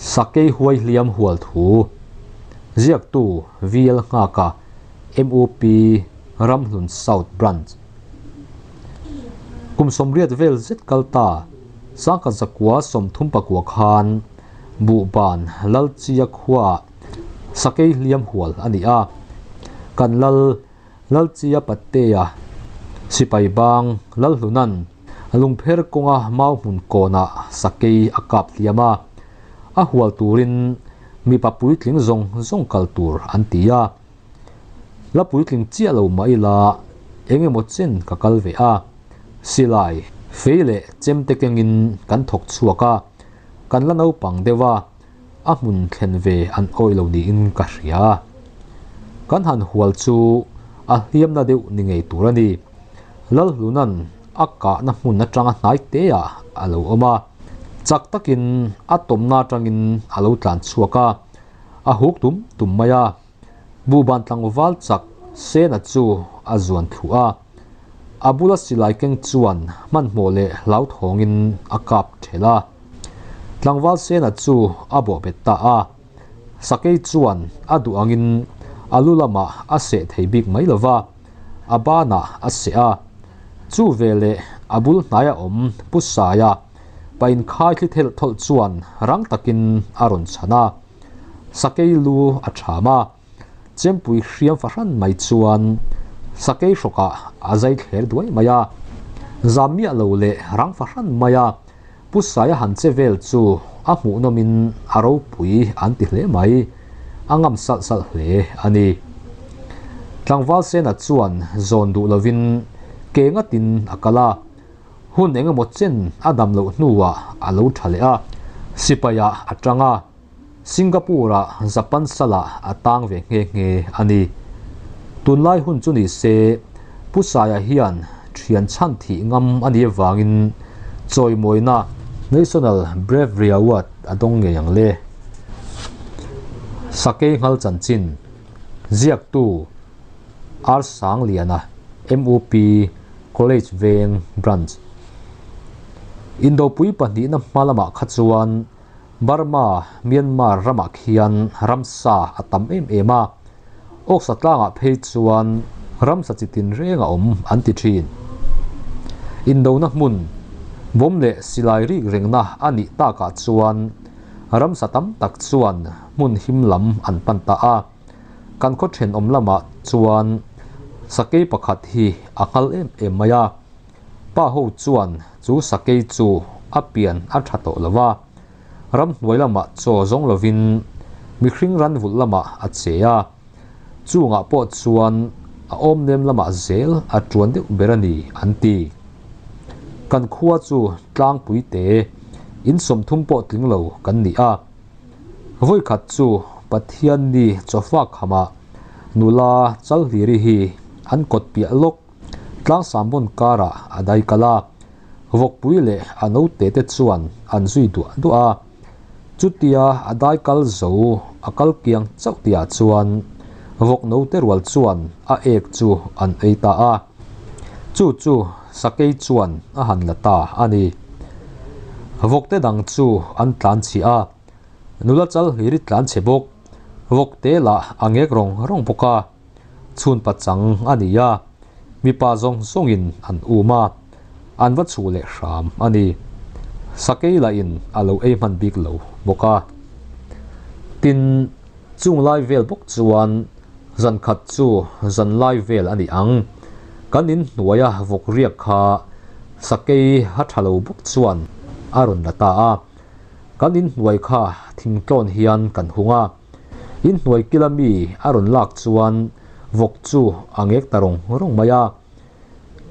Sakei huai hliam hual thu ziaktu VL Nghaka, MUP Ramhlun South Branch. Kum 80 vel zet kal ta, 1939 khan Buhban Lalchia khuaah sakei hliam hual a ni a. Kan lal Lalchia Patea sipai bang Lalhlunan lungpher kawnga mau hmun kawnah sakei a kap hliam a, a hual turin mipa puitling zawng zawng kal tur an ti a. La puitling chiah lo mah ila eng emaw chen ka kal ve a, silai, fei leh chemte kengin kan thawk chhuak a, kan la naupang deuh a, a hmun thlen ve an awih lo niin ka hria. Kan han hual chu a hliamna deuh ni ngei tur a ni. Lalhluna'n a kahna hmun atanga hnai teah a lo awm a, chak takin a tawmna atangin a lo tlan chhuak a, a huk tum tum mai a. Buhban tlangval chak Sena chu a zuan thluh a, a bula silai keng chuan hmanhmawh leh hlauthawngin a kap thelh a. Tlangval Sena chu a bawhbet ta a, sakei chuan a duh angin a lu lamah a seh thei bik mai lo va, a banah a seh a. Chu veleh a bul hnaia awm Pu Saia pa inkhai thli thelh thawlh chuan rang takin a rawn chhan a. Sakei lu a ṭham a, chempui hriam fahran mai chuan sakei hrawkah a zai thler duai mai a. Zam miah lo leh rang fahran mai a, Pu Saia han che vel chu a hmuhnawmin a ropui an ti hle mai, a ngam salh salh hle a ni. Tlangval Sena chuan zawn duh lovin ke ngatin a kal a. Hun eng emaw chen a dam loh hnuah a lo tha leh a, sipaiah a tang a, Singapore-ah Japan salah a tang ve nghe nghe a ni. Tunlai hun chu ni se, Pu Saia hian thian chhan thih ngam a nih avangin chawimawina National Bravery Award a dawng ngei ang le. Sakei Nghal Chanchin, Ziaktu, R Sangliana, MUP, College Veng Branch. Indopui pahnihna hma lamah kha chuan Burma, Myanmar ramah khian ramsa a tam em em a, Awksa tlangah phei chuan ramsa chi tin reng a awm an ti thin. Indona hmun, bawm leh silai rik rengna a nih takah chuan ramsa tam tak chuan hmun him lam an pan ta a. Kan khaw thenawm lamah chuan sakei pakhat hi a nghal em em mai a, pa ho chuan chu sakei chu a pian a tha tawh lo va, ramhnuai lamah chaw zawng lovin mihring ran vulh lamah a che a, chungah pawh chuan a awmnem lamah zel a tuan deuh ber a ni an ti. Kan khua chu tlangpui te in 30 pawh tling lo kan ni a. Vawikhat chu Pathian ni chawfak khamah nula Chalhliri hi an kawt piah lawk Tlangsambun karah a dai kal a, vawkpui leh a naute te chuan an zui duah duah a. Chutia a dai kal zo a kal kiang chauh tihah chuan vawk naute rual chuan a ek chu an ei ta a. Chu chu sakei chuan a han la ta a ni. Vawkte dang chu an tlan chhi a, nula chal hlir i tlan chhe bawk. Vawkte lah a ngek rawng rawng bawk a, chhun pachang a ni a, mipa zawng zawngin an um a, an va chhuh leh hram a ni. Sakei lahin a lo ei hman bik lo bawk a. Tin, chung lai vel bawk chuan Zan khat chu zan lai vel a ni ang. Kan in hnuaia vawk riak kha sakei ha tha lo bawk chuan a rawn la ta a. Kan in hnuai kha thingtlawn hian kan hung a. In hnuai kila mi a rawn lak chuan vawk chu a ngek ta rawng rawng mai a.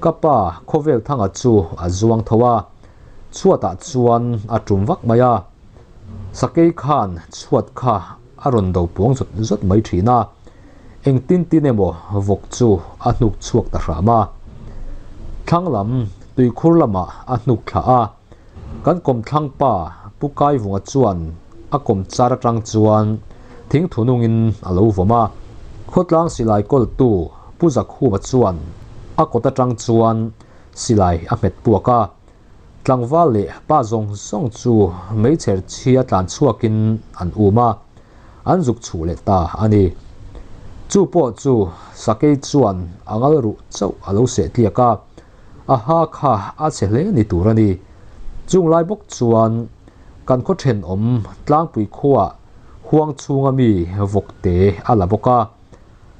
Ka pa khawvel thanga chu a zuang tho a, chhuatah chuan a tum vak mai a. Sakei khan chhuat kha a rawn do puang zawt zawt mai thin a, engtin tin emaw vawk chu a hnuk chhuak ta hram a. Thlang lam tuikhur lamah a hnuk thla a, kan kawmthlang pa Pu Kaivunga chuan a kawm char atang chuan thingthu nungin a lo vawm a, khawtlang silai kawltu Pu Zakhuma chuan a kawt atang chuan silai a hmet puak a. Tlangval leh pa zawng zawng chu meichher chhia tlan chhuakin an um a, an zuk chhuh leh ta a ni. Chu pawh chu sakei chuan a ngal ruh chauh a lo seh tliak a, a ha kha a chhe hle ni tur a ni. Chung lai bawk chuan kan khaw thenawm tlangpui khuaah huang chhunga mi vawkte a la bawk a,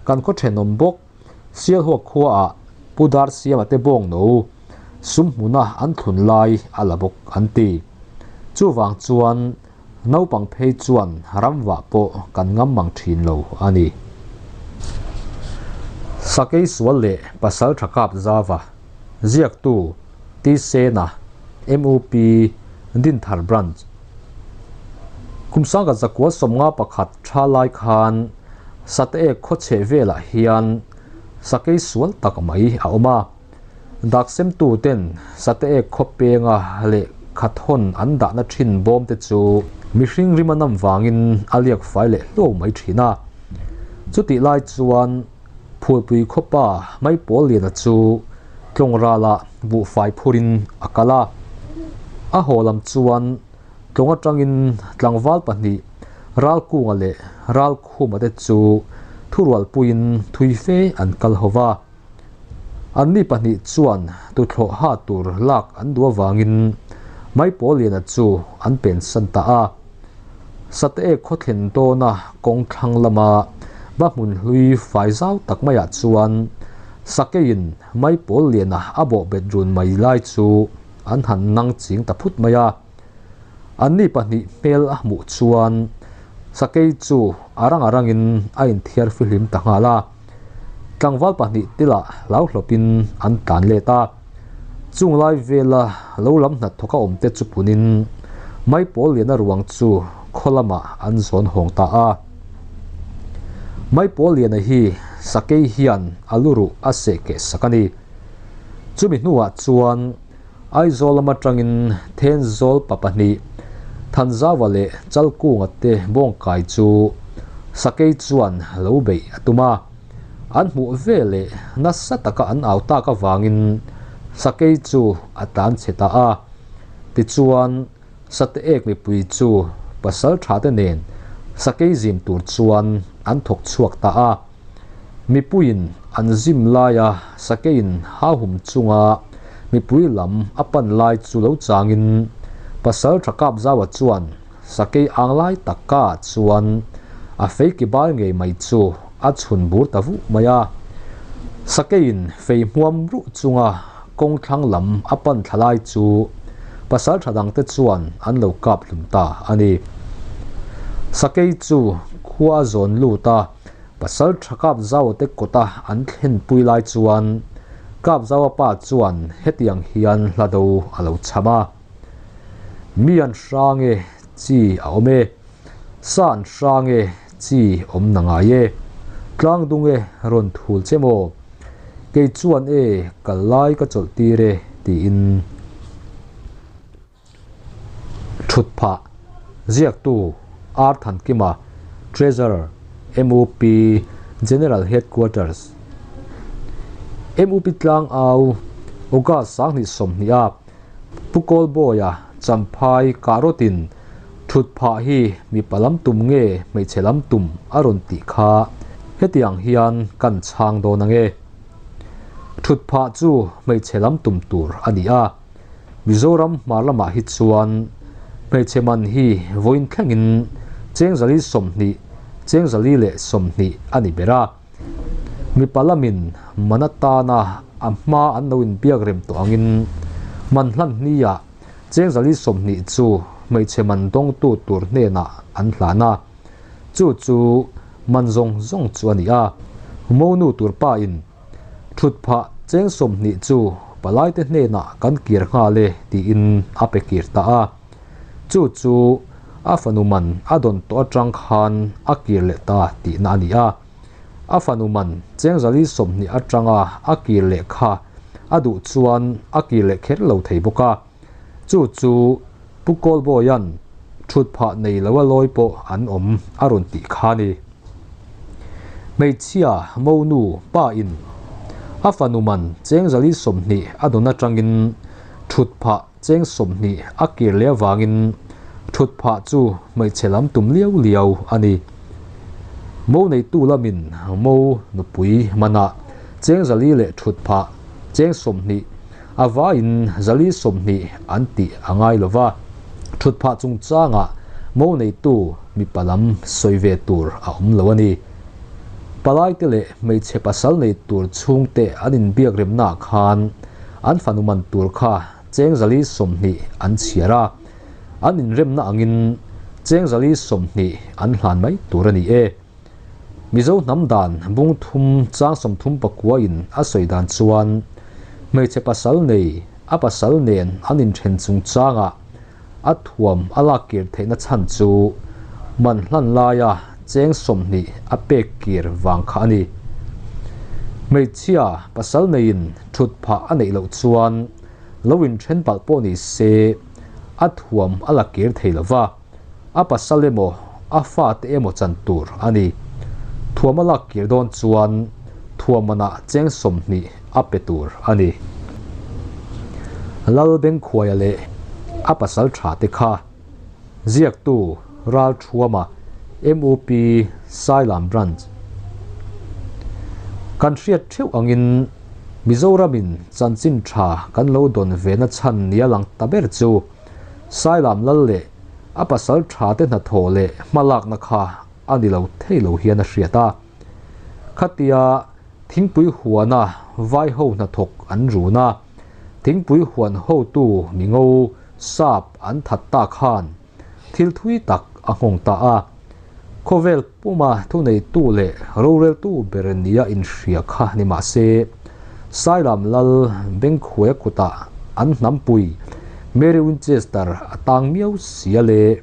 kan khaw thenawm bawk Sialhuak khuaah Pu Darsiama te bawng no sum hmuna an thlun lai a la bawk an ti. Chuvang chuan naupang phei chuan ramvah pawh kan ngam mang thin lo a ni. Sakei sual leh pasal tha kap zava ziaktu T Sena, MUP, Dinthar Branch. Kum sangkhat zakua 51 tha lai khan Sateek khaw chheh velah hian sakei sual tak mai a awm a. Dak semtuten Sateek khaw penga lehkha thawn an dahna thin bawm te chu mihring rim a nam vangin a liak fai leh hluau mai thin a. Chutih lai chuan Phulpui khawpa Maipawl Liana chu tlawng ralah buhfai phurin a kal a. A haw lam chuan Tlawng atangin tlangval pahnih Ralkunga leh Ralkhuma te chu thurualpuiin thui fe an kal ho va. Anni pahnih chuan tuthlawh ha tur lak an duh avangin Maipawl Liana chu an pensan ta a. Sateek khaw thlen dawna kawng thlang lama va hmun hlui fai zau tak maiah chuan Sakeiin Maipawl Liana a bawhbet run mai lai chu an han nang ching ta phut mai a. Anni pahnih hmel a hmuh chuan Sakei chu a rang a rangin a inthiar fihlim ta nghal a. Tlangval pahnih tilah hlau hlawpin an tlan let a. Chung lai vela lo lam hnathawk a awmte chu punin Maipawl Liana ruang chu khaw lamah an zawn hawng ta a. Maipawl Liana hi Sakei hian a lu ruh a seh keh sak a ni. Chumi hnuah chuan Aizawl lam atangin Thenzawl pa pahnih, Thanzawa leh Chalkunga te bawngkai chu Sakei chuan lo beih a tum a. An hmuh ve leh nasa taka an au tak avangin Sakei chu a tlan chhe ta a. Tichuan, Sateek mipui chu pasal tha te nen Sakei zim tur chuan an thawk chhuak ta a. Mipuiin an zim laia Sakeiin hauhum chunga mipui lam a pan lai chu lo changin pasal tha Kapzawa chuan Sakei ang lai taka chuan a fei ki bal ngei mai chu a chhun bur ta vuh mai a. Sakeiin fei hmuam ruh chunga kawng thlang lam a pan thla lai chu pasal tha dangte chuan an lo kap hlum ta a ni. Sakei chu khua a zawn lut a, pasal tha kap zau te kawta an thlenpui lai chuan kap zaua pa chuan hetiang hian hla do a lo cham a. Mi an hrang e, chi a awm e. Sa an hrang e, chi awm na ngai e. Tlang dung e, rawn thul che maw? Kei chuan e, kal lai ka chawlh tir e, tiin. Thut phah, ziaktu R Thankima, Treasurer, MUP, General Headquarters. MUP tlang au, August 2020 a Pu Kawlbawia Champhai Kahrawtin thut phah hi mipa lam tum nge hmeichhe lam tum a rawn tih kha hetiang hian kan chhang dawn ange. Thut phah chu hmeichhe lam tum tur a ni a, Mizoram hmar lamah hi chuan hmeichhe man hi vawiin thlengin cheng zali 20, cheng 420 a ni ber a. Mipa lamin man atana a hma an lo inbiak rem tawh angin man hlan hniah cheng 420 chu hmeichhe man dawngtu tur hnenah an hlan a. Chu chu man zawng zawng chu a ni a. Monu tur pa in thut phah cheng 20 chu palaite hnenah kan kir nghal e tiin a pe kir ta a. Chu chu a fanu man a dawn tawh atang khan a kir leh ta tihna a ni a. A fanu man cheng 420 atanga a kir leh kha a duh chuan a kir leh kher lo thei bawk a. Chu chu Pu Kawlbawia'n thut phah nei lo a lawi pawh an awm a rawn tih kha ni. Hmeichhia monu pa in a fanu man cheng 420 a dawn atangin Thutphah cheng 20 a kir leh avangin thutphah chu hmeichhe lam tum liau liau a ni. Mo neitu lamin mo nupui manah cheng 400 leh thutphah cheng 20 a vaiin 420 an tih a ngai lo va, thutphah chungchangah mo neitu mipa lam sawi ve tur a awm lo a ni. Palaite leh hmeichhe pasal nei tur chhungte an inbiak remnaah khan an fanu man tur kha cheng 420 an chhiar a, an inremna angin cheng 420 an hlan mai tur a ni e. Mizo hnam dan bung thum chang 39 in a sawi dan chuan hmeichhe pasal nei a pasal nen an inthen chungchangah a thuam a lak kir theihna chhan chu man hlan laia cheng 20 a pek kir vang kha a ni. Hmeichhia pasal neiin thut phah a neih loh chuan lo inthen palh pawh ni se a thuam a la kir thei lo va, a pasal emaw a fate emaw chan tur a ni. Thuam a lak kir dawn chuan thuam manah cheng 20 a pe tur a ni. Lal Bengkhuaia leh a pasal tha te kha ziaktu Ral Thuama MUP Sailam Branch. Kan hriat theuh angin Mizoramin chanchin tha kan lo dawn ve na chhan nia lang ta ber chu Sailam Lal leh a pasal tha te hnathawh leh hmalakna kha a ni lo thei lo hian a hriat a. Khatia thingpui huana vai ho hnathawk an run a, thingpui huan hotu mingo sap an that ta khan thil thui tak a nghawng ta a. Khawvel puma thuneitu leh roreltu ber nia inhria kha ni mah se, Sailam Lal Bengkhuaia kutah an hnampui Mary Winchester a tang miau sia le.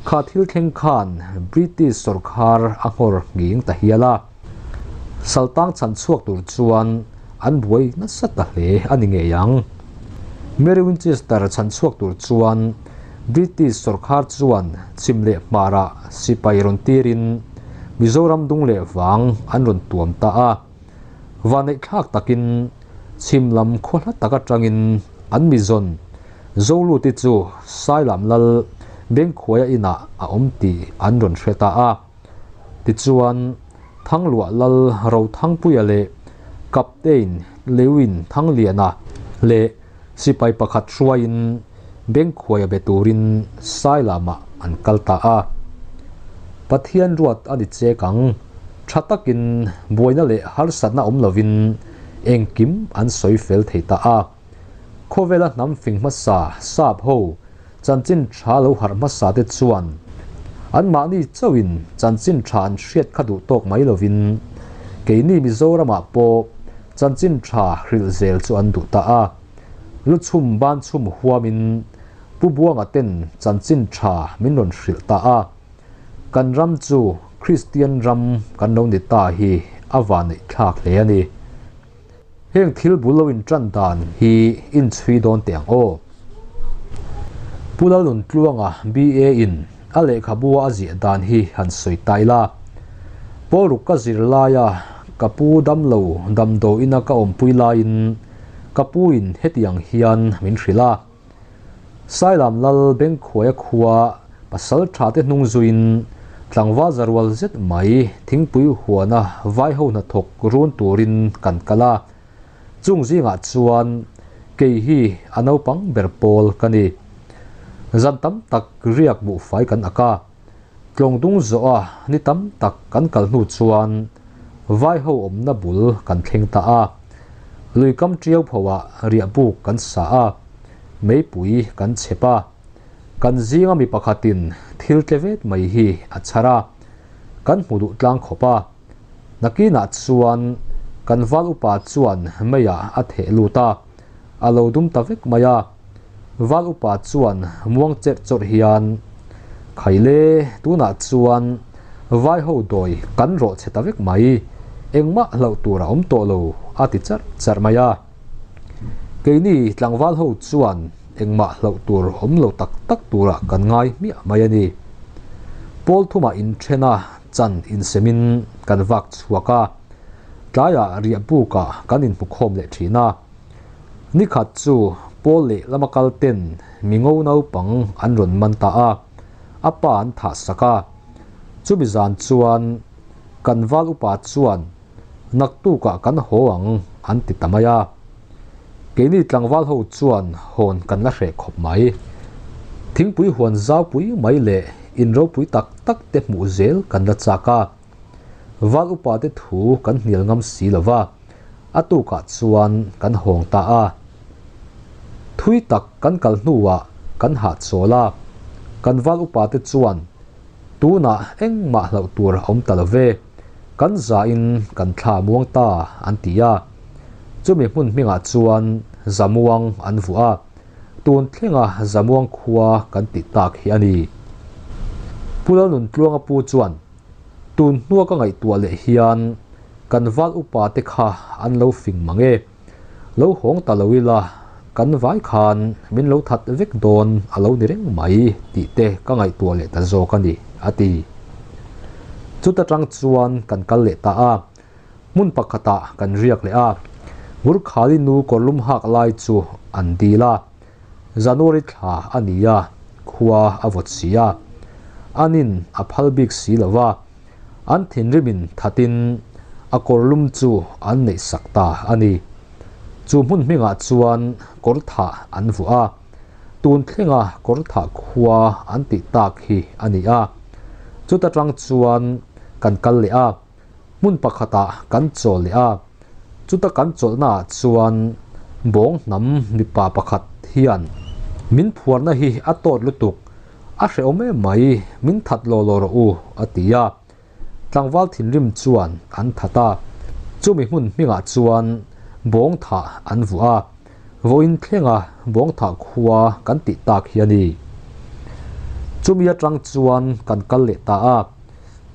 Kha thil thleng khan British sawrkhar a nghawr nghing ta hial a. Saltang chhan chhuak tur chuan an buai nasa ta hle a ni ngei ang. Mary Winchester chhan chhuak tur chuan British sawrkhar chuan chhim leh hmarah sipai rawn tirin Mizoram dung leh vang an rawn tuam ta a. Vaneih thlak takin chhim lam khaw hla tak atangin an mizawn Zoluti chu Sailam Lal Bengkhuaia inah a awm tih an rawn hre ta a. Tichuan Thangluah Lal Rothangpuia leh Captain Lewin Thangliana leh sipai pakhat hruaiin Bengkhuaia be turin Sailamah an kal ta a. Pathian ruat a ni chek ang, tha takin buaina leh harsatna awm lovin engkim an sawi fel thei ta a. Khawvela hnam fing hmasa sap ho chanchin tha lo harh hmasa te chuan anmahni chauhin chanchin tha an hriat kha duh tawk mai lovin keini Mizoramah pawh chanchin tha hrilh zel chu an duh ta a. Luchhum ban chhum huamin Pu Buanga ten chanchin tha min rawn hrilh ta a. Kan ram chu Kristian ram kan lo ni ta hi a vaneih thlak hle a ni. Heng thil bul lo intan dan hi inchhui dawn teh ang aw. Pu Lalun Tluanga BA in a lehkhabu a ziah dan hi han sawi ta ila. Pawl ruk ka zir laia ka pu dam lo damdaw ina ka awmpui laiin ka pu in hetiang hian min hrilh a. Sailam Lal Bengkhuaia khua pasal tha te hnung zuiin tlangval zarual zet mai thingpui huana vai ho hnathawk run turin kan kal a. Chung zingah chuan kei hi a naupang ber pawl ka ni. Zan tam tak riak buhfai kan ak a. Tlawng dung zawh a ni tam tak kan kal hnu chuan vai ho awmna bul kan thleng ta a. Lui kam tiau phoah riah buk kan sa a, meipui kan chhep a. Kan zinga mi pakhatin thil tle vet mai hi a chhar a, kan hmu duh tlang khawp a. Nakinah chuan kan val upa chuan meiah a theh lut a, a lo dum ta vek mai a. Val upa chuan muang cherh chawrh hian, Khaile, tunah chuan vai ho dawi kan rawh che ta vek mai, engmah hlauh tur a awm tawh lo, a ti charh charh mai a. Keini tlangval ho chuan engmah hlauh tur awm lo tak tak turah kan ngai hmiah mai a ni. Pawl thumah inthen a chan insemin kan vak chhuak a, tlaiah riah bukah kan inhmukhawm leh thin a. Nikhat chu Pawl leh lama kal ten mi ngo naupang an rawn man ta a, a pa an thah sak a. Chumi zan chuan kan val upa chuan naktukah kan haw ang an ti ta mai a. Keini tlangval ho chuan hawn kan la hreh khawp mai. Thingpui huan zaupui mai leh in ropui tak tak te hmuh zel kan la chak a. Val upa te thu kan hnial ngam si lo va, a tukah chuan kan hawng ta a. Thui tak kan kal hnuah kan hahchawl a, kan val upa te chuan tunah engmah hlauh tur a awm ta lo ve, kan zain kan thla muang ta an ti a. Chumi hmun hmingah chuan Zamuang an vuah a. Tun thlenga Zamuang khua kan tih tak hi a ni. Pu Lalnuntluanga pu chuan, Tun hnua ka ngaihtuah leh hian kan val upa te kha an lo fing mang e. Lo hawng ta lo ila kan vai khan min lo that vek dawn a lo ni reng mai tih te ka ngaihtuah leh ta zawk a ni, a ti. Chuta tang chuan kan kal leh ta a. Hmun pakhatah kan riak leh a, Ngurkhali nu kawrlum hak lai chu an dil a, January thla a ni a, khua a vawt si a, anin a phal bik si lo va, an thinrimin thatin a kawrlum chu an neih sak ta a ni. Chu hmun hmingah chuan kawr thah an vuah a, tun thlenga kawr thah khua an tih tak hi a ni a. Chuta tang chuan kan kal leh a. Hmun pakhatah kan chawl leh a, chuta kan chawlhnaah chuan bawng hnam mipa pakhat hian min phuarna hi a tawt lutuk, a hrehawm em mai, min that law law rawh u, a ti a. Tlangval thinrim chuan an that a, chumi hmun hmingah chuan bawng thah an vuah a, vawiin thlenga bawng thah khua kan tih tak hi a ni. Chumi atang chuan kan kal leh ta a.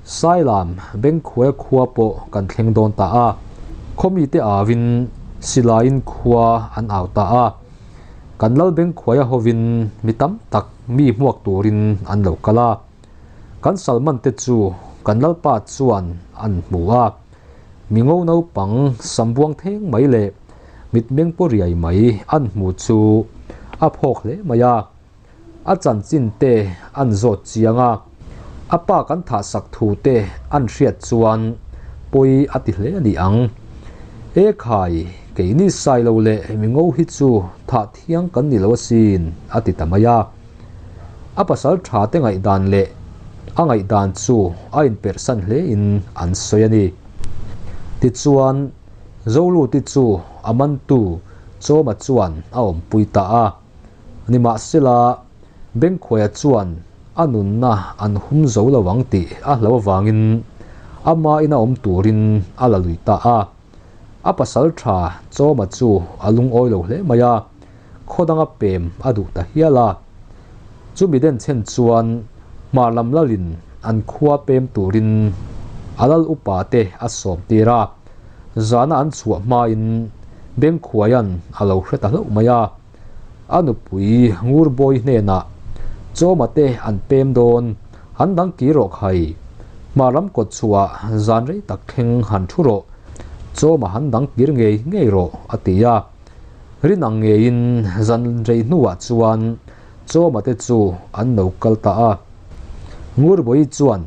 Sailam Bengkhuaia khua pawh kan thleng dawn ta a, khawmite auin silaiin khua an au ta a. Kan lal Bengkhuaia hovin mi tam tak mi hmuak turin an lo kal a. Kan Salman te chu kan lalpa chuan an hmu a, mi ngo naupang sambuang theng mai leh mitmeng paw riai mai an hmu chu a phawk hle mai a. A chanchin te an zawt chiang a, a pa kan thah sak thu te an hriat chuan pawi a ti hle a ni ang. E khai, keini sai lo leh mi ngo hi chu thah thiang kan ni lo asin, a ti ta mai a. A pasal tha te ngaihdan leh a ngaihdan chu a inperhsan hle in an sawi a ni. Tichuan, Zoluti chu a mantu Chawma chuan a awmpui ta a. Nimahsela, Bengkhuaia chuan a nunna an hum zo lo ang tih a hlo avangin ama ina awm turin a la lui ta a. A pasal tha Chawma chu a lungawi lo hle mai a, khaw danga pem a duh ta hial a. Chumi denchhen chuan hmar lam lalin an khua pem turin a lal upa te a sawm tir a. Zana an chhuah hmain Bengkhuaia'n a lo hre ta hlauh mai a. A nupui Ngurbawi hnenah, Chawma te an pem dawn, han dang kir rawh khai. Hma ram kawt chhuah zan rei tak thleng han thu rawh, Chawma han dang kir ngei ngei rawh, a ti a. Rin ang ngeiin zan rei hnuah chuan Chawma te chu an lo kal ta a. Ngurbawi chuan,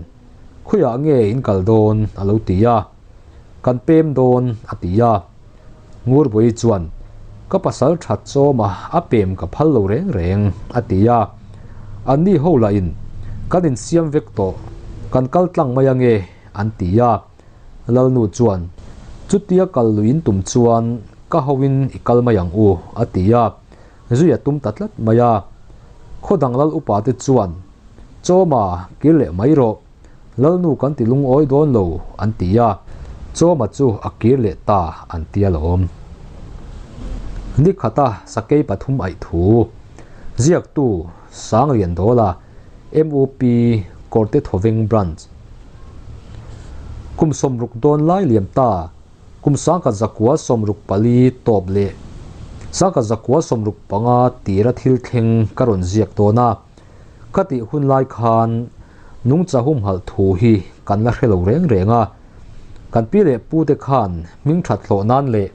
Khawiah nge in kal dawn? a lo ti a. Kan pem dawn, a ti a. Ngurbawi chuan, Ka pasal that chawma a pem ka phal lo reng reng, a ti a. Anni ho lahin, Kan insiam vek tawh, kan kal tlang mai ange, an ti a. Lalnu chuan, Chutia kal luiin tum chuan ka hoin i kal mai ang u, a ti a. Zui a tum ta tlat mai a. Khaw dang lal upate chuan, Chawma, kir leh mai rawh. Lalnu kan ti lungawi dawn lo, an ti a. Chawma chu a kir leh ta, an ti alawm. Nikhata sakei pathum aih thu. Ziaktu, Sangliandawla, MUP, Kawrte Thawveng Branch. Kum 60 dawn lai liam ta. Kum 1964 tawp leh 1965 tira thil thleng ka rawn ziak dawn a. Ka tih hun lai khan nungcha humhalh thu hi kan la hre lo reng reng a. Kan pi leh pu te khan hming that hlawh nan leh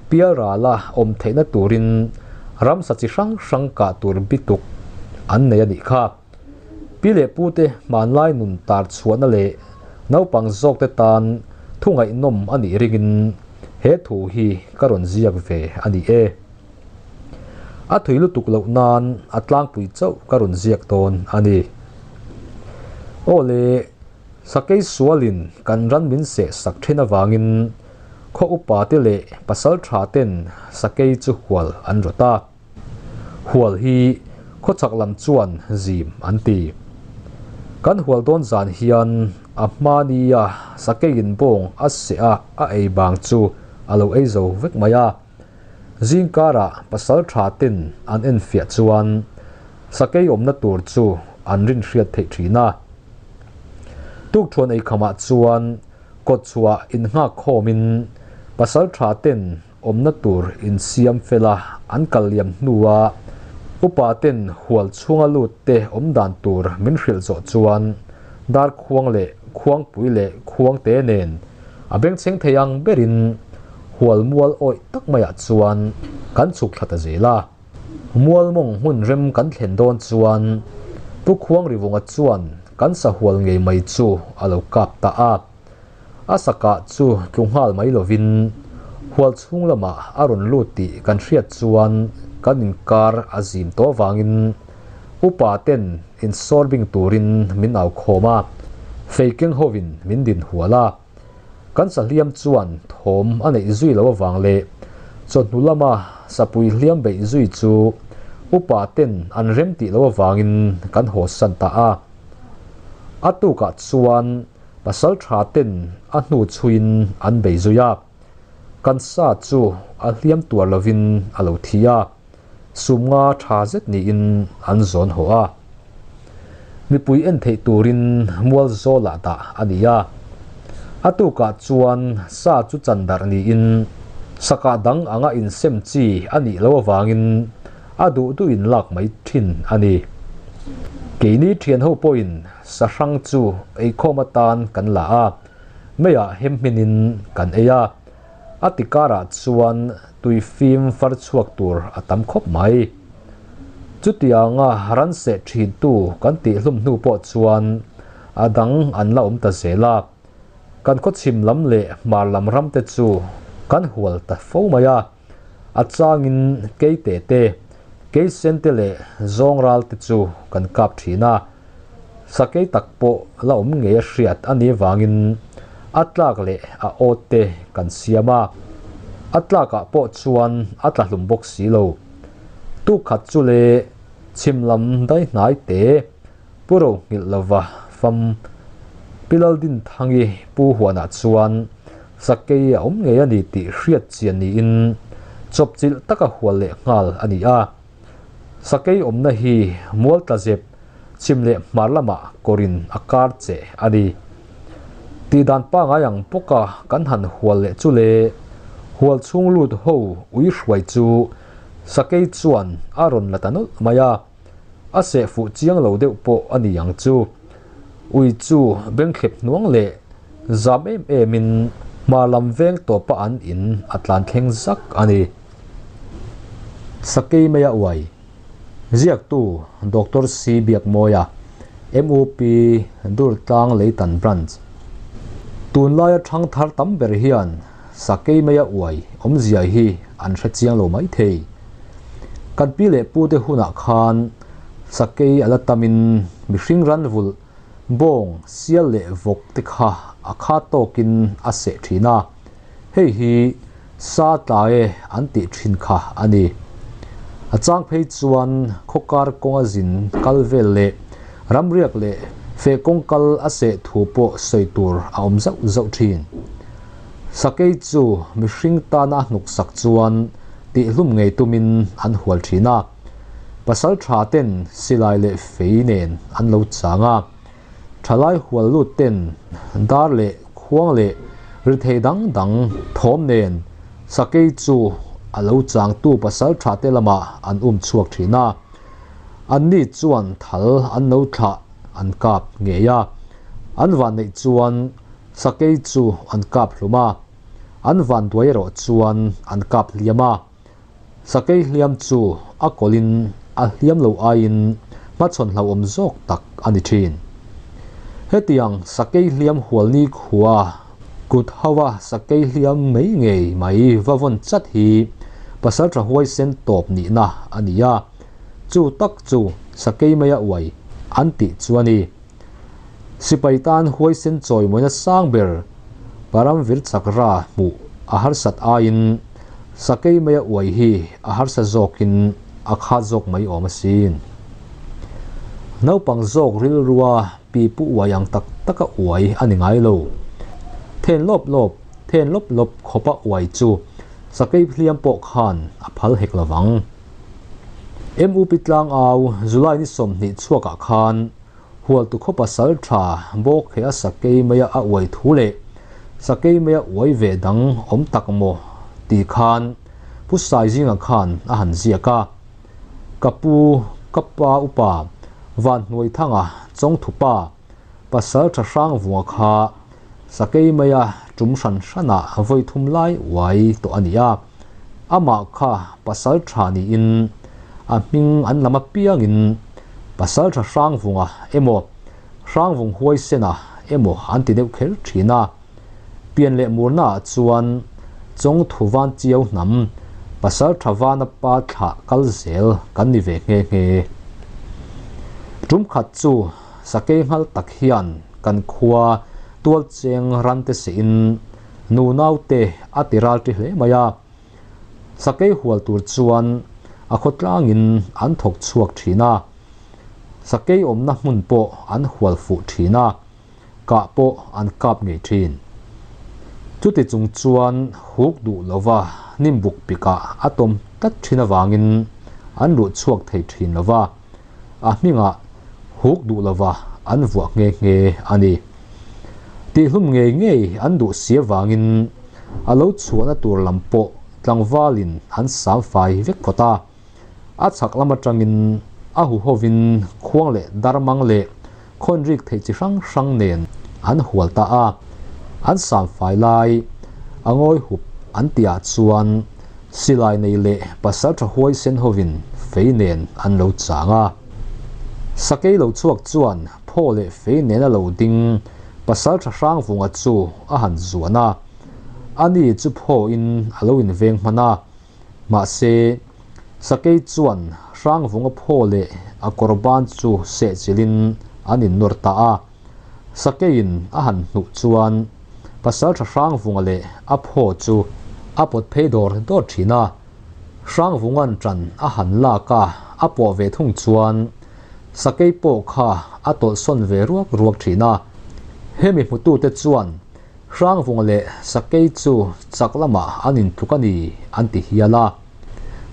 pialrala awm theihna turin Ramsa chi hrang hrang kah tur bituk an nei a nih kha. Pi leh pute hmanlai nun tar chhuahna leh naupang zawkte tan thu ngaihnawm a nih ringin he thu hi ka rawn ziak ve a ni e. A thui lutuk loh nan a tlangpui chauh ka rawn ziak dawn a ni. Aw le, sakei sualin kan ran min seh sak thin avangin khaw upa te leh pasal tha ten sakei chu hual an rawt a. Hual hi khawchhak lam chuan zim an ti. Kan hual dawn zan hian a hma nia sakeiin bawng a seh a a ei bang chu a lo ei zo vek mai a. Zingkarah pasal tha ten an enfiah chuan sakei awmna tur chu an rinhriat theih thin a. Tukthuan eikhamah chuan kawtchhuah innghak khawmin pasal tha ten awmna tur insiam fela an kal liam hnua upa ten hual chhunga lut te awm dan tur min hrilh zawh chuan dar khuang leh khuangpui leh khuangte nen a bengchheng thei ang berin hual mual awih tak maiah chuan kan chhuk thla ta zel a. Mual mawng hmun rem kan thlen dawn chuan Pu Khuangrivunga chuan kan sahual ngei mai chu a lo kap ta a. A sakah chu tlu nghal mai lovin hual chhung lamah a rawn lut tih kan hriat chuan kan inkar a zim tawh avangin upa ten insawr bing turin min au khawm a, fei keng hovin min din hual a. Kan sahliam chuan thawm a neih zui loh avang leh chawhnu lama sapui hliam beih zui chu upa ten an rem tih loh avangin kan haw san ta a. A tukah chuan pasal tha ten a hnu chhuiin an bei zui a, kan sa chu a hliam tuar lovin a lo thi a, sumnga tha zet niin an zawn haw a. Mipui en theih turin mual zawlah dah a ni a, a tukah chuan sa chu chan darh niin sakah dang anga insem chi a nih loh avangin a duh duhin lak mai thin a ni. Keini thianho pawhin Sahrang chu eikhawm atan kan la a, meiah hem hminin kan ei a, a ti karah chuan tui fim far chhuak tur a tam khawp mai. Chutianga ran seh thintu kan tih hlum hnu pawh chuan a dang an la awm ta zel a, kan khawchhim lam leh hmar lam ram te chu kan hual ta fo mai a. A changin keite te, keisen te leh zawng ral te chu kan kap thin a, sakei tak pawh la awm ngei a hriat a nih vangin a tlak leh a awt te kan siam a, a tlakah pawh chuan a tla hlum bawk si lo. Tuk khat chu le chhim lam dai hnai te Pu Rohngilh lova fam Pi Laldinthangi Pu Huanah chuan Sakei a awm ngei a ni tih hriat chian niin chawpchilh taka hual leh nghal a ni a. Sakei awmna hi mual tla zep chhim leh hmar lamah kawrin a kar che a ni. Tihdan pangai ang bawka kan han hual leh chu le hual chhung lut ho ui hruai chu Sakei chuan a rawn la ta nawlh mai a. A seh fuh chiang lo deuh pawh a ni ang chu. Ui chu bengthlep hnuang leh zam em emin hma lam veng tawpa an in a tlan thleng zak a ni. Sakei Maia Uai, Ziaktu Doctor C Biakmawia, MUP Durtlang Leitan Branch. Tunlaia thangthar tam ber hian Sakei Maia Uai awmzia hi an hre chiang lo maithei. Kan pi leh pu te hunah khan sakei a la tamin mihring ran vulh bawng sial leh vawk te kha a kha tawkin a seh thin a, hei hi sa tla e an tih thin kha a ni. A chang phei chuan khawkar kawnga zin kal vel leh ramriak leh feh kawng kal a seh thu pawh sawi tur a awm zauh zauh thin. Sakei chu mihring tana a hnuk sak chuan tihhlum ngei tumin an hual thin a, pasal tha ten silai leh fei nen an lo chang a, thalai hual lut ten dar leh khuang leh rithei dang dang thawm nen sakei chu a lo changtu pasal tha te lamah an um chhuak thin a, anni chuan thal an lo thlah an kap ngei a, an vanneih chuan Sakei chu an kap hlum a, an vanduai erawh chuan an kap hliam a. Sakei hliam chu a kawlhin a hliam lo aiin hmachhawn hlauhawm zawk tak a ni thin. Hetiang sakei hliam hual ni khua kut hova sakei hliam mai ngei mai va vawn chat hi pasaltha huaisen tawp nihna a ni a, chu tak chu sakei maia uai an tih chu a ni. Sipai tan huaisen chawimawina sang ber Paramvir Chakra hmuh a harsat aiin sakei maia uai hi a harsa zawkin a khat zawk mai awm asin. Naupang zawk rilrua pi pu uai ang tak taka uai a ni ngai lo. Then lawp lawp, then lawp lawp khawpa uai chu sakei hliam pawh khan a phal hek lovang. MUP tlangau July ni 20 chhuakah khan Hualtu khaw pasal tha bawk he a sakei maia a uai thu leh sakei maia uai ve dang awm tak maw tih khan Pu Saizinga khan a han ziak a. Ka pu, ka pa upa Vanhnuaithanga Chawngthupa pasal tha Hrangvunga kha sakei maia tum hran hranah vawi thum lai uai tawh a ni a. Amah kha pasal tha niin a hming an lam apiangin pasal tha Hrangvunga emaw Hrangvung huaisena emaw an ti deuh kher thin a. Pian leh murnaah chuan Chawngthu van chiau hnam pasal tha vana pa thlah kal zel kan ni ve nghe nghe. Tum khat chu sakei nghal tak hian kan khua tualcheng ran te sehin Nu naute a ti ral ṭi hle mai a, sakei hual tur chuan a khawtlangin an thawk chhuak ṭhin a, sakei awmna hmun pawh an hual fuh ṭhin a, kah pawh an kap ngei ṭhin. Chuti chung chuan huk duh lova nimbuk pikah a tawm tlat ṭhin avangin an luh chhuak thei ṭhin lova, a hmingah huk duh lova an vuah nghe nghe a ni. Tihhlum ngei ngei an duh si avangin a lo chhuahna tur lam pawh tlangvalin an sam fai vek phawt a. A chhak lam atangin a huhovin khuang leh darmang leh khawnrik theih chi hrang hrang nen an hual ta a. An sam fai lai a ngawi hup an tihah chuan silai nei leh pasaltha huaisen hovin fei nen an lo chang a. Sakei lo chhuak chuan Phaw leh fei nena lo ding Pasaltha Hrangvunga chu a han zuan a, ani chu phawin a lo inveng hman a, mahse, Sakei chuan Hrangvunga phaw leh a kawr ban chu sehchilhin an innawr ta a, Sakeiin a han hnuh chuan Pasaltha Hrangvunga leh a phaw chu a pawt phei dawr dawr thin a, Hrangvunga'n ṭan a han lak a, a pawh ve thung chuan Sakei pawh kha a tawlhsawn ve ruak ruak thin a. Hemi hmutute chuan Hrangvunga leh Sakei chu chak lamah an intluk a ni an ti hial a.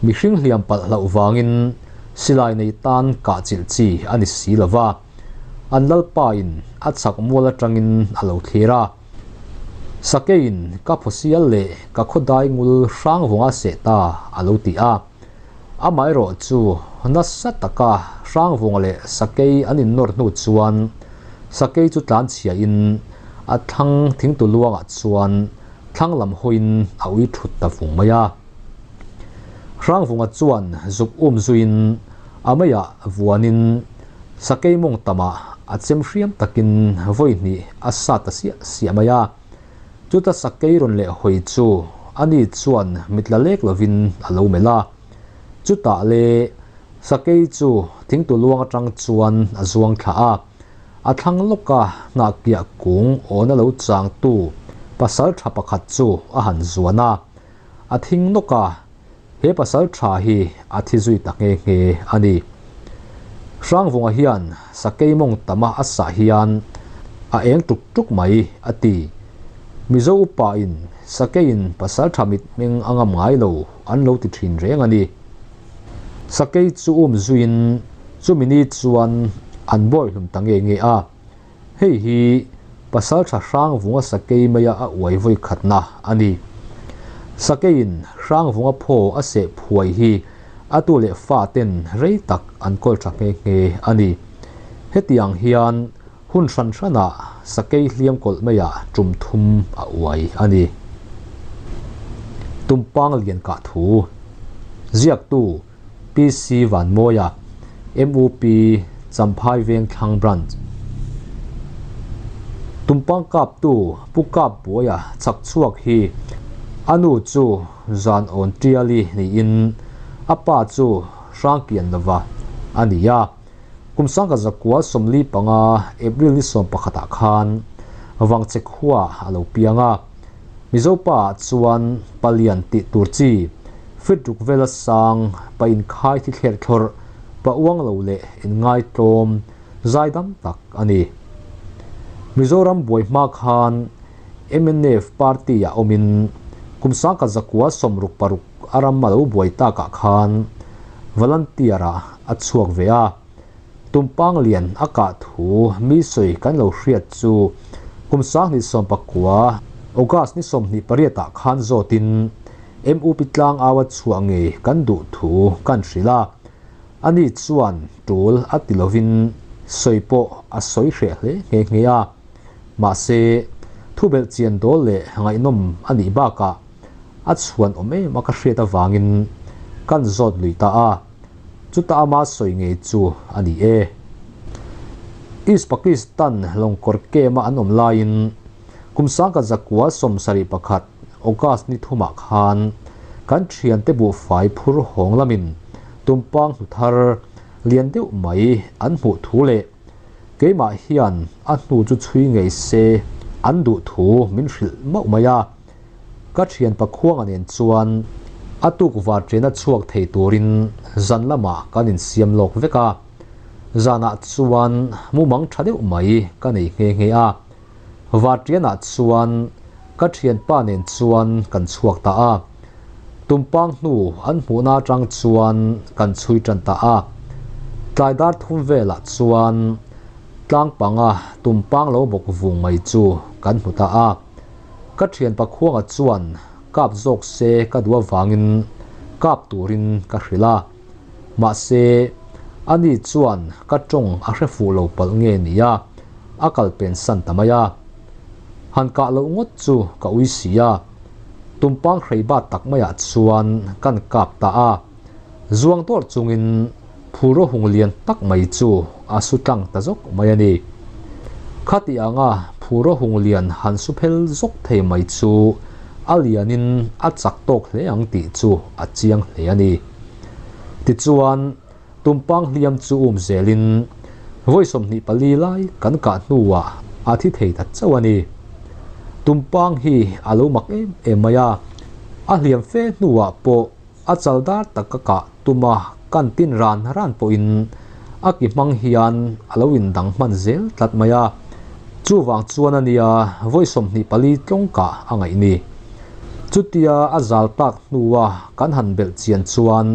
Mihring hliam palh hlauh vangin silai nei tan kah chilh chi a ni si lo va, an lalpain a chak mual atangin a lo thlir a. Sakeiin ka phawsial leh ka khawdai ngul Hrangvunga seh ta a lo ti a. Amaherawh chu nasa taka Hrangvunga leh Sakei an innawr hnu chuan Sakei chu tlanchhiahin a thlang thingtu luangah chuan thlang lam hawiin a ui thut ta vung mai a. Hrangvunga chuan zuk um zuiin a meiah vuanin Sakei mawng tamah a chem hriam takin vawi hnih a sa ta siah siah mai a. Chuta sakei rawn leh hawi chu ani chuan mit la lek lovin a lo melh a. Chutah le sakei chu thingtu luang atang chuan a zuang thla a, a thlang lawka hnahkiah kung awna lo changtu pasal tha pakhat chu a han zuan a, a thing nawk a, he pasal tha hi a thi zui ta nghe nghe a ni. Hrangvunga hian sakei mawng tama a sah hian a eng tuk tuk mai a ti. Mizo upa in sakeiin pasal tha mitmeng a ngam ngai lo an lo ti thin reng a ni. Sakei chu um zuiin chumi ni chuan an bawihlum ta nge nge a. Hei hi Pasaltha Hrangvunga sakei maia a uai vawi khatna a ni. Sakeiin Hrangvunga phaw a seh phuai hi a tu leh fa ten rei tak an kawl tha nghe nghe a ni. Hetiang hian hun hran hranah sakei hliam kawlh maiah tum thum a uai a ni. Tumpang lian kah thu. Ziaktu, PC Vanmawia, MUP, Champhai Vengthlang Branch. Tumpang kaptu Pu Kapbuaia chak chhuak hi a nu chu zan awn tiali niin a pa chu Hrangkian lova a ni a. Kum 1945 April ni 11 ah khan Vangchhe khua a lo piang a. Mizo pa ah chuan palian tih tur chi fit ruk vela sang pa inkhai thi thler thlawrh pa uang lo leh inngaitlawm zaidam tak a ni. Mizoram buai hma khan mnf party ah awmin kum 1966 a ram a lo buai takah khan volunteer ah a chhuak ve a. Tumpang lian a kah thu mi sawi kan lo hriat chu kum 2019 August ni 28 ah khan zawtin MUP tlangau a chhuah ngei kan duh thu kan hrilh a, ani chuan tul a ti lovin sawi pawh a sawi hreh hle nghe nghe a. Mahse, thubelh chian dawl leh ngaihnawm a nih bakah a chhuan awm em a ka hriat avangin kan zawt lui ta a. Chuta ama sawi ngei chu a ni e. East Pakistan lawngkawr camp-a an awm laiin kum 1971 August ni thumah khan kan thiante buhfai phur hawng lamin tumpang hnu thar lian deuh mai an hmuh thu leh keimah hian a hnu chu chhui ngei se an duh thu min hrilh mauh mai a. Ka thian Pakhuanga nen chuan a tuk var ṭena chhuak thei turin zan lamah kan insiam lawk vek a. Zanah chuan mumang ṭha deuh mai ka nei nghe nghe a. Var ṭianah chuan ka thianpa nen chuan kan chhuak ta a. Tumpang hnu an hmuhna aṭang chuan kan chhui ṭan ta a. Tlai dar thum velah chuan tlang panga tumpang lo bawk vung mai chu kan hmu ta a. Ka thian Pakhuanga chuan kap zawk se ka duh avangin kap turin ka hrilh a, mahse ani chuan ka tawng a hre fuh lo palh nge nia a kal pen san ta mai a. Han kah loh ngawt chu ka ui si a, tumpang hrei bat tak maiah chuan kan kap ta a, zuang dawrh chungin phuro hung lian tak mai chu a su tlang ta zawk mai a ni. Khati anga phuro hung lian han su phel zawk thei mai chu a lianin a chak tawk hle ang tih chu a chiang hle a ni. Tichuan, tumpang hliam chu um zelin vawi 24 lai kan kah hnuah a thi thei ta chauh a ni. Tumpang hi a lo mak em em mai a, a hliam fe hnuah pawh A chal dar tak ka kah tum a, kan tin ran ran pawhin a ki hmang hian a lo indang hman zel tlat mai a. Chuvang chuan a nia vawi 24 tlawng kah a ngaih ni. Chutia a zal tak hnua kan han belh chian chuan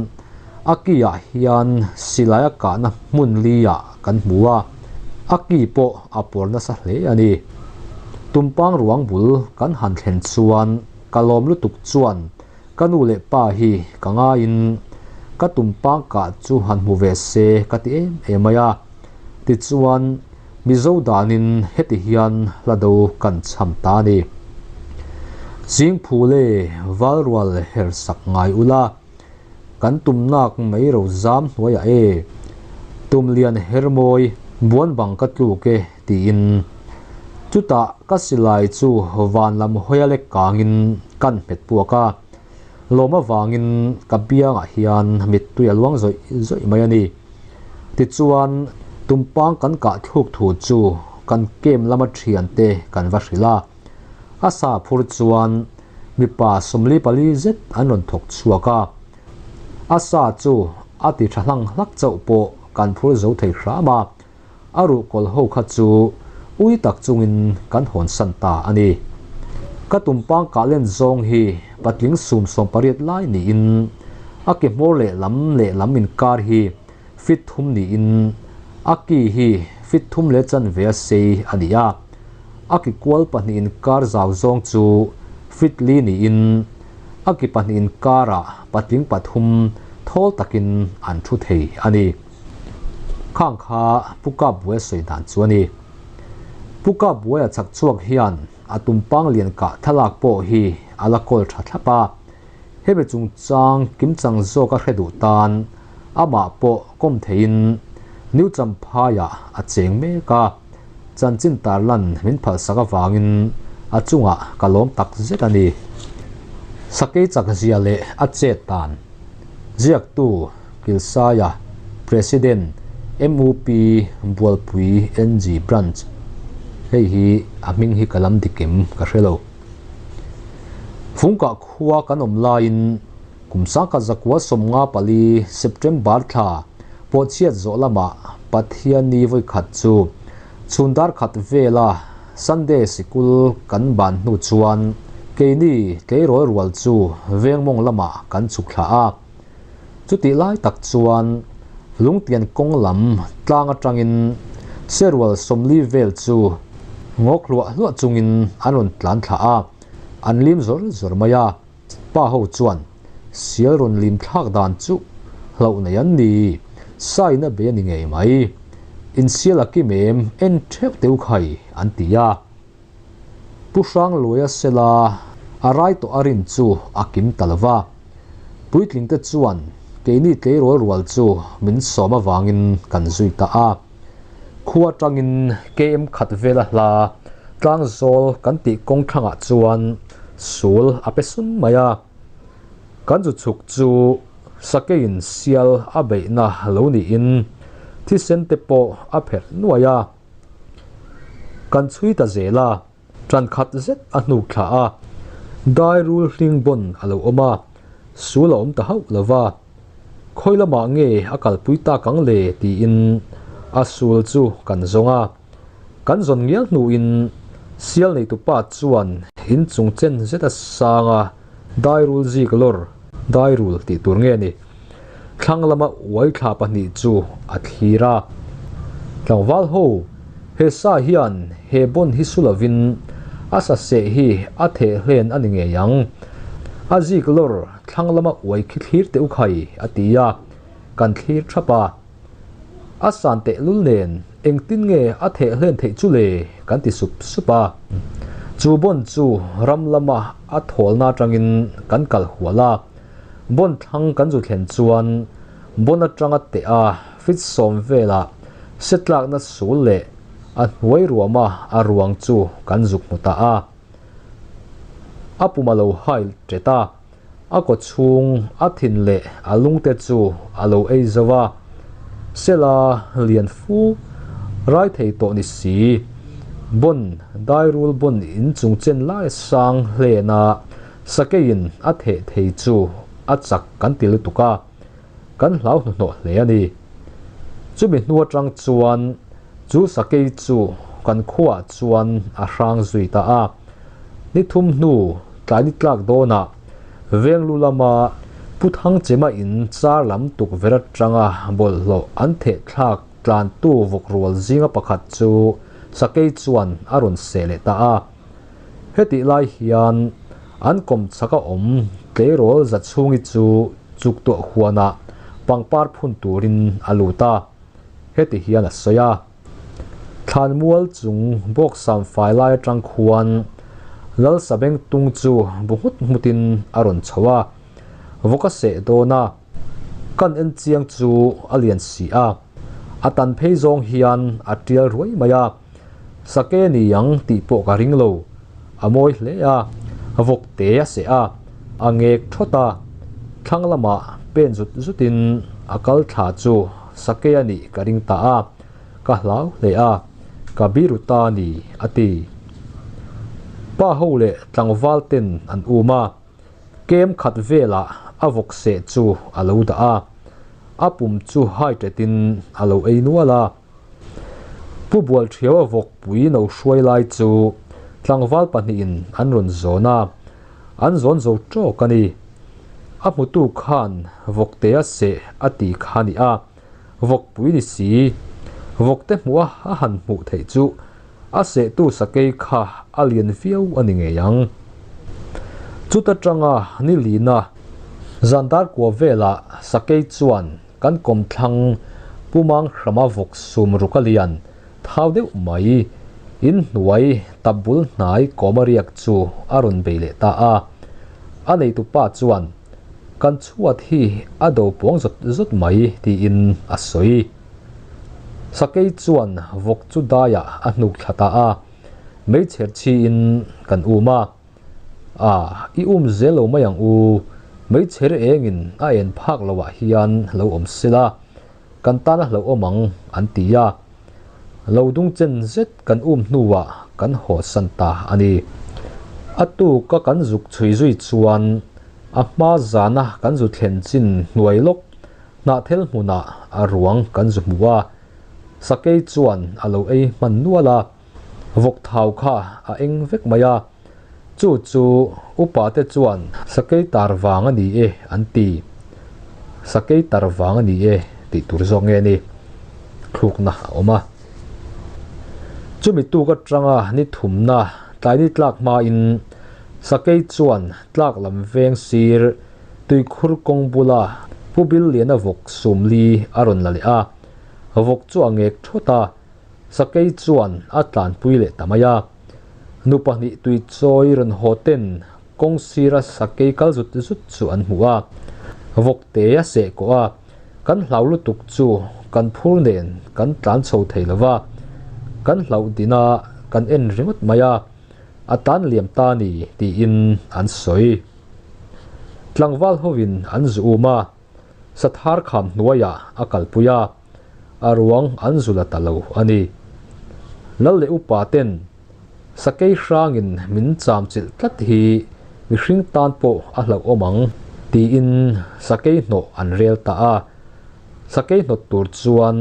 a ki ah hian silai a kahna hmun li ah kan hmu a, a ki pawh a pawr nasa hle a ni. Tumpang ruang bul kan han thlen chuan ka lawm lutuk chuan Ka nu leh pa hi ka ngaiin ka tumpang kah chu han hmu ve se ka ti em em mai a. Tichuan, Mizo danin heti hian hla do kan chham ta a ni. Zingphule valrual her sak ngai ula, kan tumnak mai ro zam hnuaiah e, tumlian hermawi buan bang ka tluk e tiin. Chutah ka silai chu van lam hawia lek kangin kan hmet puak a, lawm avangin ka biangah hian mittui a luang zawih zawih mai a ni. Tichuan, tumpang kan kah thluk thu chu kan kem lama thiante kan va hrilh a, a sa phur chuan mipa 44 zet an rawn thawk chhuak a, a sa chu a ti tha hlang hlak chauh pawh kan phur zo thei hram a. A ruhkawl ho kha chu ui tak chungin kan hawn san ta a ni. Ka tumpang kah len zawng hi patling sum 18 lai niin a ke hmawr leh lam leh lam inkar hi fit thum niin a ki hi fit thum leh chanve a sei a ni a. A ki kual pahnih inkar zau zawng chu fit li niin a ki pahnih inkarah patling pathum thawl takin an thu thei a ni. Khang kha Pu Kapbuaia sawi dan chu a ni. Pu Kapbuaia chak chhuak hian a tumpang lian kah thlalak pawh hi a la kawl tha thlap a. Hemi chungchang kimchang zawka hre duh tan amah pawh kawm theiin New Champhaiah a cheng mek a, chanchin tarlan min phalsak avangin a chungah ka lawm tak zet a ni. Sakei chak zia leh a chet dan ziaktu Kilsaia, President, MUP Bualpui NG Branch, hei hi a hming hi ka lam dik em ka hre lo. Fungkah khua kan awm laiin kum sangkhat zakua 54 September thla pawhchhiat zawh lamah Pathianni vawikhat chu chhun dar khat vela Sunday sikul kan ban hnu chuan keini tleirawl rual chu vengmawng lamah kan chhuk thla a. Chutih lai tak chuan lungtian kawng lam tlang atangin serual 40 vel chu ngawk hluah hluah chungin an rawn tlan thla a, an lim zawr zawr mai a. Pa ho chuan sial rawn lim thlak dan chu hlauh nei an ni, sain a bei a ni ngei mai. Insial a kim em en theuh teuh khai an ti a. Pu Hrangluaia sela a rai tawh a rin chu a kim ta lo va. Puitling te chuan keini tleirawl rual chu min sawm avangin kan zui ta a. Khua atangin KM khat vela hla tlangzawl kan tih kawng thlangah chuan sul a pe sun mai a. Kan zu chhuk chu sakeiin sial a beihna lo niin thisen te pawh a pherh nuai a. Kan chhui ta zel a, ṭan khat zet a hnuk thla a, dai rul hling bawn a lo awm a, sul a awm ta hauh lo va, khawi lamah nge a kalpui tak ang le tiin a sul chu kan zawng a, kan zawn ngial hnuin sial neitupa chuan inchung chen zet a sang a, dai rul zik lawr, dai rul tih tur nge ni? Thlang lama uai thla pahnih chu a thlir a. Tlangval ho, he sa hian he bon hi su lovin a sa seh hi a theh hlen a ni ngei ang. A zik lawr thlang lama uai khi thlir teh u khai, a ti a, kan thlir thap a. A san tehlul nen engtin nge a theh hlen theih chu le kan ti sup sup a. Chu bon chu ram lama a thawlna atangin kan kal hual a. Bon thlang kan zu thlen chuan bon atanga teh a fit sawm velah setlakna sul leh a hnuai ruama a ruang chu kan zuk hmu ta a. A pum a lo hai tet a. A kaw chhung a thin leh a lungte chu a lo ei zo a, Sela lian fu rai thei tawh ni si. Bon dairul bon in chung chen lai sang hlena sakeiin a theh thei chu a chak kan ti lutuk a, kan hlau hnuhnawh hle a ni. Chumi hnu atang chuan chu sakei chu kan khuaah chuan a hrang zui ta a. Ni thum hnu tlai ni tlak dawnah Venglu lama Pu Thangchema in char lam tukverh atanga bawlhhlawh an theh thlak tlantu vawk rual zinga pakhat chu sakei chuan a rawn seh leh ta a. Hetih lai hian an kawm chhaka awm tleirawl za chhungi chu chuk tuah huanah pangpar phun turin a lut a, heti hian a sawi a. Thlanmual chung bawksam fai lai atang khuan Lalsabeng tung chu bu nghut nghutin a rawn chho a, vawk a seh dawn a, kan en chiang chu a lian si a, a tan phei zawng hian a tial ruai mai a. Sake ni ang tih pawh ka ring lo. A mawi hle a, vawk te a seh a, a ngek thawt a, thlang lamah pen zut zutin a kal thla chu sake a nih ka ring ta a, ka hlau hle a, ka biru ta a ni, a ti. Pa ho leh tlangval ten an um a, kem khat velah a vawk seh chu a lo dah a, a pum chu hai ṭetin a lo ei nual a. Pu Bualṭhiaua vawkpui no hruai lai chu tlangval pahnihin an rawn zawn a, an zawn zo ṭawk a ni. A hmutu khan vawktea seh a ti kha a ni a, vawkpui ni si, vawkte hmuha a han hmuh theih chu a sehtu sakei kha a lian viau a ni ngei ang. Chuta ṭanga ni lina zan dar kua velah sakei chuan Kan kawmthlang Pumang hrama vawk sum ruk a lian thau deuh mai. In hnuai tap bul hnai kawma riak chu a rawn bei leh ta a. A neitupa chuan Kan chhuat hi a do puang zawt zawt mai tiin a sawi. Sakei chuan vawk chu daiah a hnuk thla ta a, meichher chhiin kan um a. A, i um zel lo mai ang u, meichher engin a en phak loah hian lo awm sela, kan tan a hlauhawm ang an ti a. Lo dung chen zet kan um hnuah kan haw san ta a ni. A tuka kan zuk chhui zui chuan a hma zana kan zu thlen chin hnuai lawk hnahthel hmunah a ruang kan zu hmu a, sakei chuan a lo ei hman nual a, vawk thau kha a eng vek mai a, chu chu upa te chuan sakei tar vang a ni e an ti. Sakei tar vang a ni e tih tur zawk nge ni? Thlukna a awm a. Chumi tuk atanga ni thumna tlai ni tlak hmain sakei chuan tlak lam veng sir tuikhur kawng bula Pu Billiana vawk sumli a rawn la leh a, vawk chu a ngek thawt a, Sakei chuan a tlanpui leh ta mai a. Nu pahnih tui chawi rawn haw ten kawng sira sakei kal zut zut chu an hmu a. Vawkte a seh kawh a, kan hlau lutuk chu kan phur nen kan tlan chho thei lo va, kan hlauh din a kan en ringawt mai a, a tan liam ta ni tiin an sawi. Tlangval hovin an zu um a. Sathar kham hnuaiah a kalpui a, a ruang an zu la ta lo a ni. Lal leh upa ten sakei hrangin min cham chilh tlat hi mihring tan pawh a hlauhawm ang tiin sakei hnawh an rel ta a. Sakei hnawt tur chuan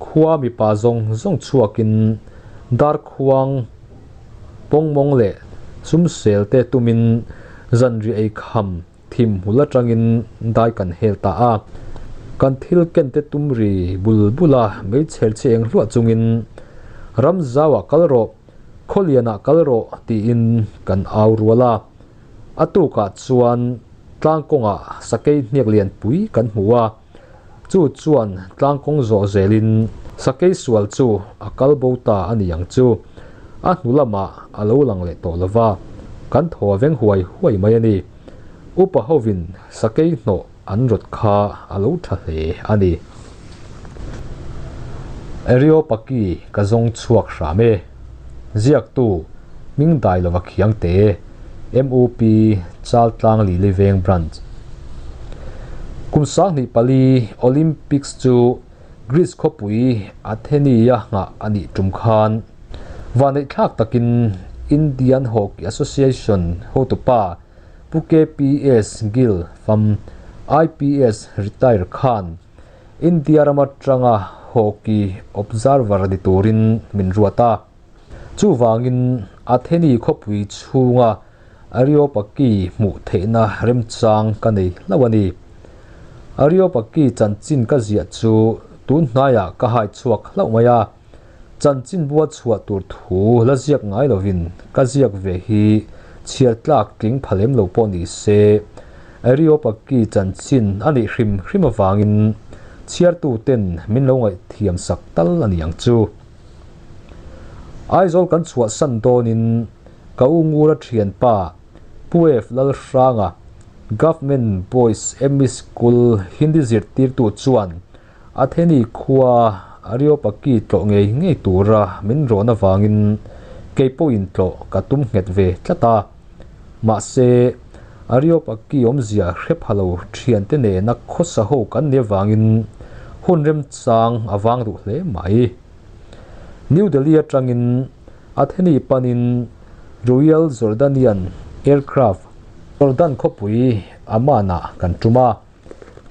khua mipa zawng zawng chhuakin darkhuang, pawngmawng leh sumsel te tumin zanriah ei kham Thim hul atangin dai kan hel ta a, kan thil ken te tum ri bul bul a meichher che eng hluah chungin ram zauah kal rawh, khawlianah kal rawh tiin kan au rual a. A tukah chuan tlang kawngah sakei hniak lian pui kan hmu a, chu chuan tlang kawng zawh zelin sakei sual chu a kal bo ta a ni ang chu, a hnu lamah a lo lang leh tawh lova, kan thaw veng huai huai mai a ni. Upa hovin sakei hnawh an rawt kha a lo tha hle a ni. Areopagi ka zawng chhuak hram e. Ziaktu, Hming dai lova khiang te, MUP, Chaltlang Lili Veng Branch. Kum 2004 Olympics chu Greece khawpui Athenia nghah a nih tum khan Vanneihthlak takin Indian Hockey Association hotupa Pu KPS Gill fam IPS retire khan India ram atanga hockey observer ni turin min ruat a. Chuvangin Atheni khawpui chhunga Areopagi hmuh theihna remchang ka nei hlauh a ni. Areopagi chanchin ka ziah chu tun hnaiah ka hai chhuak hlauh mai a. Chanchinbua chhuah tur thu la ziak ngai lovin ka ziak ve hi chhiar tlak tling pha lem lo pawh ni se, Areopagi chanchin a nih hrim hrim avangin chhiartuten min lo ngaihthiam sak tal a ni ang chu. Aizawl kan chhuahsan dawnin ka u Ngura thianpa Pu F Lalhranga, Government Boys ME School Hindi zirtirtu chuan Atheni khua Areopagi tlawh ngei ngei tura min rawn avangin kei pawhin tlawh ka tum nghet ve tlat a. Mahse, Areopagi awmzia hre pha lo thiante nena khawsa ho kan nih avangin hun remchang a vang duh hle mai. New Delhi atangin Atheni panin Royal Jordanian Aircraft Jordan khawpui Amman-ah kan tum a.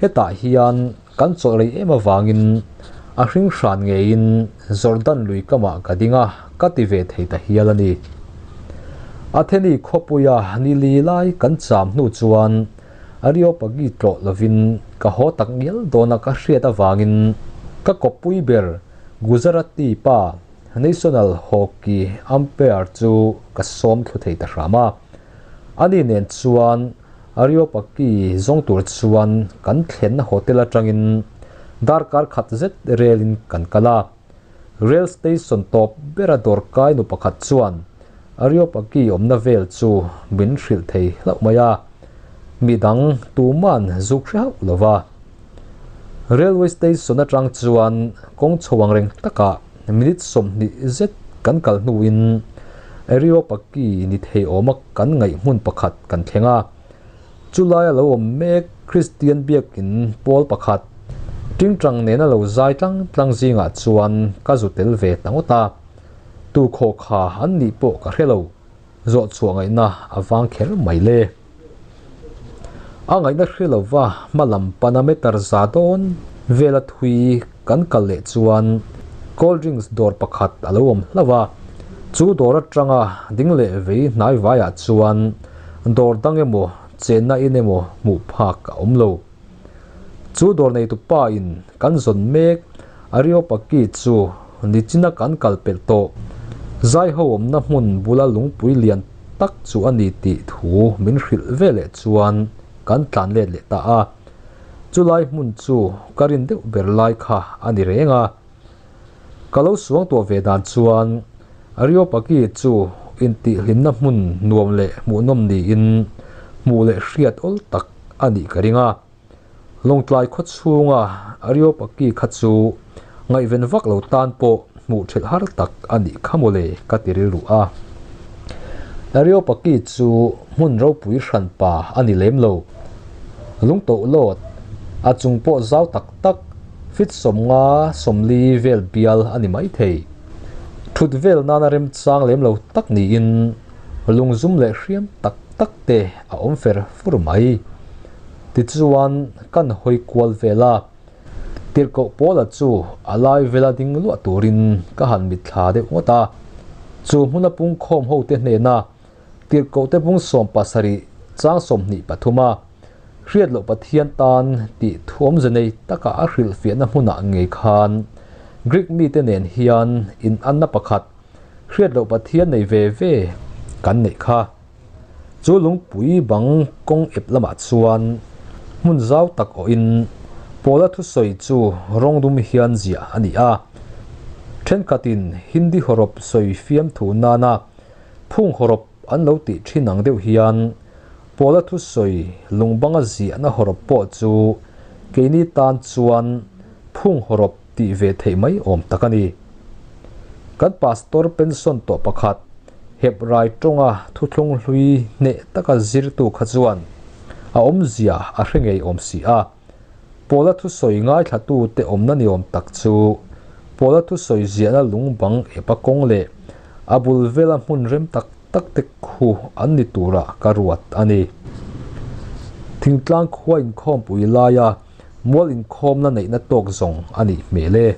Hetah hian kan chawlh rei em avangin a hring hran ngeiin Jordan lui kamah ka ding a, ka ti ve thei ta hial a ni. Atheni khawpuia ni li lai kan cham hnu chuan Areopagi tlawh lovin ka haw tak ngial dawna ka hriat avangin ka kawppui ber Gujarati pa National Hockey umpire chu ka sawm thlu thei ta hram a. Ani nen chuan Areopagi zawng tur chuan kan thlenna hotel atangin darkar khat zet relin kan kal a. Rail station tawp bera dawrkai nu pakhat chuan Areopagi awmna vel chu min hrilh thei hlauh mai a. Midang tuman zuk hre hauh lo va. Railway station atang chuan kawng chho ang reng takah minute 20 zet kan kal hnuin Areopagi ni thei awma kan ngaih hmun pakhat kan thleng a. Chulai a lo awm mek Kristian biakin pawl pakhat tingtang nena lo zai tlang tlang zingah chuan ka zu tel ve ta ngawt a. Tu khawh kha an nih pawh ka hre lo. Zawh chhuah ngaihna a vang kher mai le. A ngaihna hre lova hma lam pana meter za dawn vela thui kan kal leh chuan cold drinks dawr pakhat a lo awm hlauh a. Chu dawr atanga ding leh vei hnai vaiah chuan dawr dang emaw chenna in emaw hmuh phak a awm lo. Chu dawr neitu pa in kan zawn mek Areopagi chu nichina kan kal pelh tawh. Zai ho awmna hmun bula lungpui lian tak chu a ni tih thu min hrilh ve leh chuan kan tlan let leh ta a. Chulai hmun chu ka rin deuh ber lai kha a ni reng a. Ka lo suang tuah ve dan chuan Areopagi chu intihhlimna hmun nuam leh hmuhnawm niin hmuh leh hriat awl tak a nih ka ring a. Lawngtlai khaw chhunga Areopagi kha chu ngaihven vak lo tan pawh hmuh thelh har tak a nih kha mawle ka ti rilru a. Areopagi chu hmun ropui hranpa a ni lem lo. Lungtoh lawt a chung pawh zau tak tak fit 50 40 vel bial a ni mai thei. Thut vel nana remchang lem lo tak niin lungzum leh hriam tak tak te a awm fer fur mai. Tichuan kan hawi kual vel a. Tirhkoh Paula chu a lai vela ding luah turin ka han mitthla deuh ngawt a. Chu hmuna pungkhawm ho te hnena tirhkoh te bung 17 chang 23 a hriat loh Pathian tan tih thuam ze nei taka a hrilh fiahna hmunah ngei khan Greek mi te nen hian in anna pakhat hriat loh Pathian nei ve ve kan neih kha. Chu lungpui bang kawng ep lamah chuan hmun zau tak awhin Paula thusawi chu rawng dum hian ziah a ni a. Thenkhatin Hindi hawrawp sawi fiam thu nana phung hawrawp an lo tih thin ang deuh hian Paula thusawi lungbanga ziahna hawrawp pawh chu keini tan chuan phung hawrawp tih ve theih mai awm tak a ni. Kan pastor pension tawh pakhat Hebrai tawnga thuthlung hlui hneh taka zirtu kha chuan a awmzia a hre ngei awm si a. Paula thusawi ngaithlatu te awmna ni awm tak chu Paula thusawi ziahna lungbang epa kawng leh a bul vela hmun rem tak tak te khu an ni tura ka ruat a ni. Thingtlang khua inkhawmpui laia mual inkhawmna neihna tawk zawng a nih hmel e.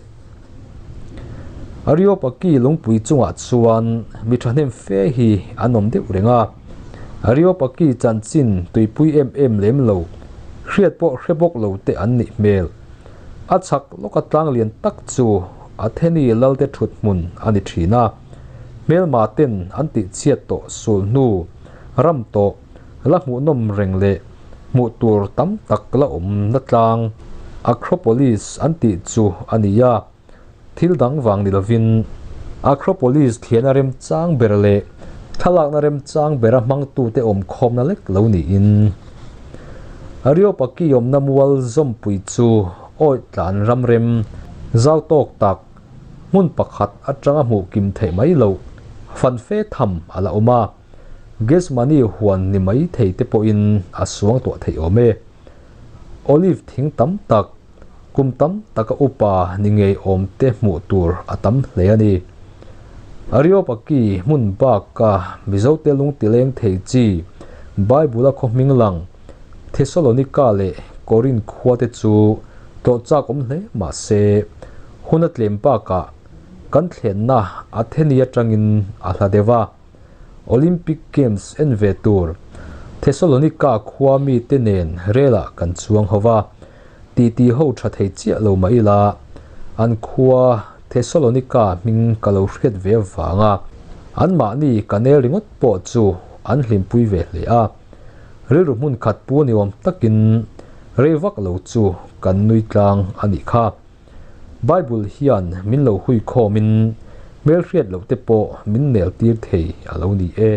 Areopagi lungpui chungah chuan mi thahnem fe hi an awm deuh reng a. Areopagi chanchin tuipui em em lem lo, hriat pawh hre bawk lo te an nih hmel. A chhak lawka tlang lian tak chu Atheni lalte thut hmun a ni thin a. Hmelma ten an tih chhiat tawh sul hnu ram tawh la hmuhnawm reng leh hmuh tur tam tak la awm na tlang Acropolis an tih chu a ni a. Thil dang vang ni lovin Acropolis thliahna remchang ber leh thlalakna remchang bera hmangtute awm khawmna lek lo niin. Areopagi awmna mual zawmpui chu awi tlan ram rem zau tawk tak hmun pakhat atanga hmuh kim theih mai lo fan fe tham a la awm a. Gethsemane huan ni mai thei te pawhin a suang tuah theih awm e. Olive thing tam tak, kum tam taka upa ni ngei awm te hmuh tur a tam hle a ni. Areopagi hmun baka Mizote lung tileng thei chi Bible-a khaw hming lang Thessalonica leh Korinth khua te chu tlawh chak awm hle mah se hun a tlem bakah kan thlenna Atheni atangin a hla deuh a. Olympic Games en ve tur Thessalonica khua mi te nen relah kan chuang ho va, titi ho tha thei chiah lo mah ila an khua Thessalonica hming ka lo hriat ve avanga anmahni ka nel ringawt pawh chu an hlimpui ve hle a. Rilru hmun khat pu ni awm takin rei vak lo chu kan nui tlang a nih kha. Bible hian min lo hui khawmin hmelhriat loh te pawh min nel tir thei a lo ni e.